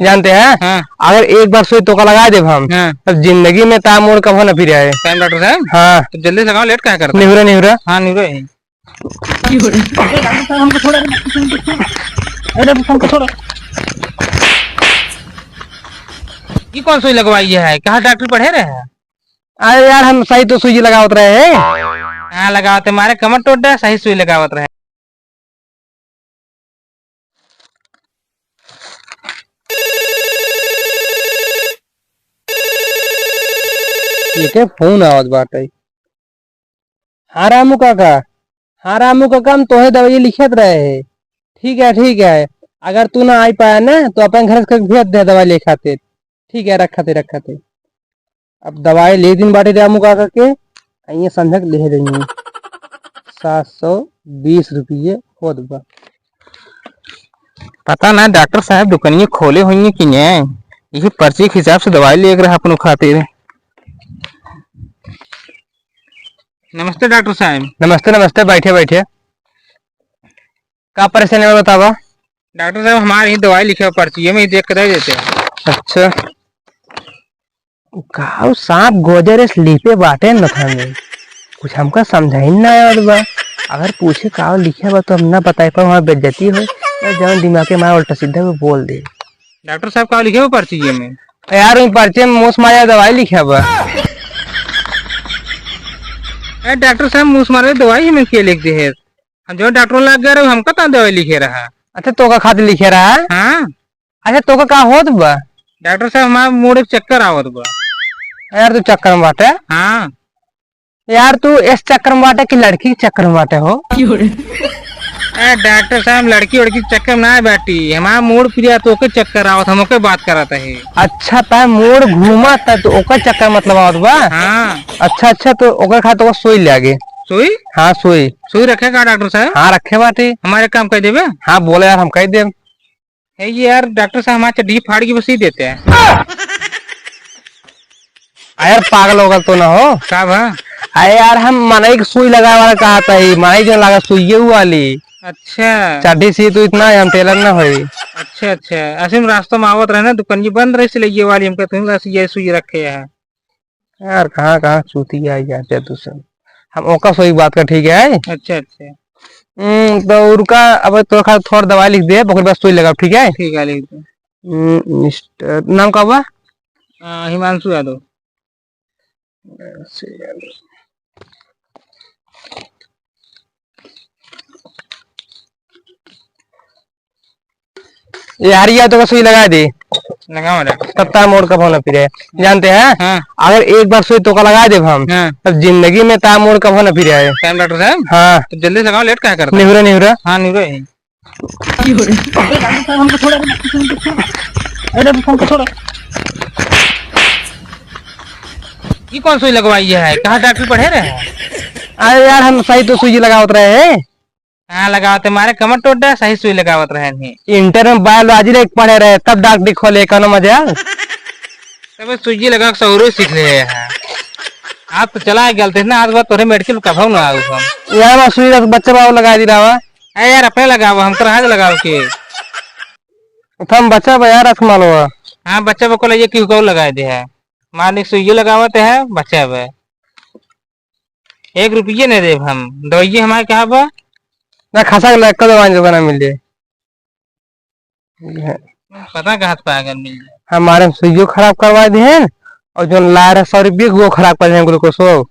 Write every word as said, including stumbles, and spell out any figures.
जानते हैं? हाँ। अगर एक बार सुई तोका लगा देब हम, हाँ। तब जिंदगी में तार मोड़ कभो न फिरे है। टाइम डॉक्टर साहब? हाँ। तो जल्दी से लगाओ, लेट काहे करते हैं? निहुरा, निहुरा। हाँ, निहुरा है। अरे, हमको छोड़ो। ये कौन सुई लगवाई है? कहाँ डॉक्टर पढ़े रहे हैं? अरे यार, हम सही तो सुई लगावत रहे हैं। हाँ, लगावत है, मारे कमर टूट रहा, सही सुई लगावत रहे। ये के फोन आवत बाटे? हाँ रामू काका, हाँ रामू काका, हम तोहे दवाई लिखत रहे हैं। ठीक है, ठीक है, अगर तू ना आई पाया ना तो अपन घर से भेज दे दवाई ले खातिर। ठीक है, रखा थे, रखा थे। अब दवाई ले दिन बाटे रामू काका के, आइए संझक ले देंगे। सात सौ बीस रुपये होत बा। पता ना डॉक्टर साहब दुकानिया खोले होइए कि नहीं, यही पर्ची के हिसाब से दवाई लेके रहा अपनों खातिर। नमस्ते डॉक्टर साहब। नमस्ते, नमस्ते, बैठे, बैठे। का परेशानी बा बतावा? डॉक्टर साहब, हमारे ही दवाई लिखे हुआ पर्ची, ये में ही देख के दे देते हैं। अच्छा। गाँव सांप गोजर इस लीपे बाटे न था में। कुछ हमका समझाई ना आवत बा। अगर पूछे का लिखे बा तो हम ना बताए पाओ, हमार बेइज्जती हो। या जौन दिमाग के मारे उल्टा सीधा वो बोल दे। डॉक्टर साहब, का लिखे हुआ पर्ची ये में? यार, वही पर्चे में मूस मारे दवाई लिखे बा। ए, डॉक्टर साहब, मूस मारे दवाई हमें के लिख दे है? हम जो डॉक्टर लग गए रहे, हमका तो दवाई लिखे रहा। अच्छा, तोका खातिर लिखे रहा? हाँ। अच्छा, तोका का होत बा? डॉक्टर साहब, हमारा मूड़ एक चक्कर आवत बा। यार, तू चक्कर में बाटे? हाँ। यार, तू इस चक्कर में बाटे कि लड़की के चक्कर में बाटे हो? ए, डॉक्टर साहब, लड़की वड़की के चक्कर में ना बैठी, हमारा मूड़ पिरिया तो ओके चक्कर आवत, हम ओके बात करत है। अच्छा, तार मूड़ घूमत है तो ओकर चक्कर मतलब आवत बा? हाँ। अच्छा, अच्छा, तो ओकर खातिर तो सुई ले आगे। सुई? हाँ, सुई। सुई रखे का डॉक्टर साहब? हाँ, रखे बाटे। हमारे काम कर देबे? हाँ, बोले यार, हम कह देब। ए, ये यार डॉक्टर साहब, हमारे चड्डी फाड़ के बस ही देते हैं। आ यार, पागल होगल तो ना हो? का भा? अरे यार, हम मनई के सुई लगावे वाला कहा था, ई मनई जो लगा सुइये वाली। अच्छा। चड्डी सी तो इतना है, हम टेलर ना होई। अच्छा, अच्छा। ऐसे में रास्ता में आवत रहे ना, दुकान ये बंद रहे, इसलिए ये वाली हमका तुम बस ये सुई रखे हैं। यार, कहाँ, कहाँ चूतिया आई जाते हैं तू सब। हम ओका सोई बात का, ठीक है? अच्छा, अच्छा। हम्म, तो रुका, अब तो खा-, थोड़ा दवाई लिख दे, ओकर बाद सुई लगाओ, ठीक है? ठीक है, लिख दे। हम्म, मिस्टर, नाम का बा? आ, हिमांशु यादव। हिमांशु यादव। ये हरिया तो सुई लगा दी। लगाओ डॉक्टर साहब। तब तार मोड़ कभो न फिरे। जानते हैं? हाँ। अगर एक बार सुई तोका लगा देब हम, हाँ। तब जिंदगी में तार मोड़ कभो न फिरे। टाइम डॉक्टर साहब? हाँ। तो जल्दी से लगाओ, लेट काहे करते हैं? निहुरा, निहुरा। हाँ, निहुरा है। अरे, हमको छोड़ो। ये कौन सुई लगवाई है? कहाँ डॉक्टर पढ़े रहे हैं? अरे यार, हम सही तो सुई लगावत रहे हैं। हाँ, लगावत है, मारे कमर टूट रहा, सही सुई लगावत रहे हैं। इंटर में बायोलॉजी लेके पढ़े रहे, तब डॉक्टरी खोले, कौनो मजाल? तब सुई लगा के सहुरो सीख ले हैं। आप तो चला गलते ना, आज बाद तोरे मेडिकल कभो ना आऊ हम। यार, मैं सुई रख, बच्चा बाबू लगा दी रहा। अरे यार, अपने लगाओ, हम तो आज लगाओ के। तो हम बच्चा बा यार, रख मालो। हाँ, बच्चा बा को लइए, केहू को लगाए दे है। मालिक सुइयो लगावत है, बच्चा बा। एक रुपये नहीं देब हम। दवाइये हमारे कहाँ बा? ना, खसा के लक्का दवाई दुकान में मिल जाए। पता कहाँ से पागल मिल जाए। हमारे हम सुइयो खराब करवा दिहन और जो लाए रहे सौ रुपये, वो खराब कर दिहन ग्लूकोसो।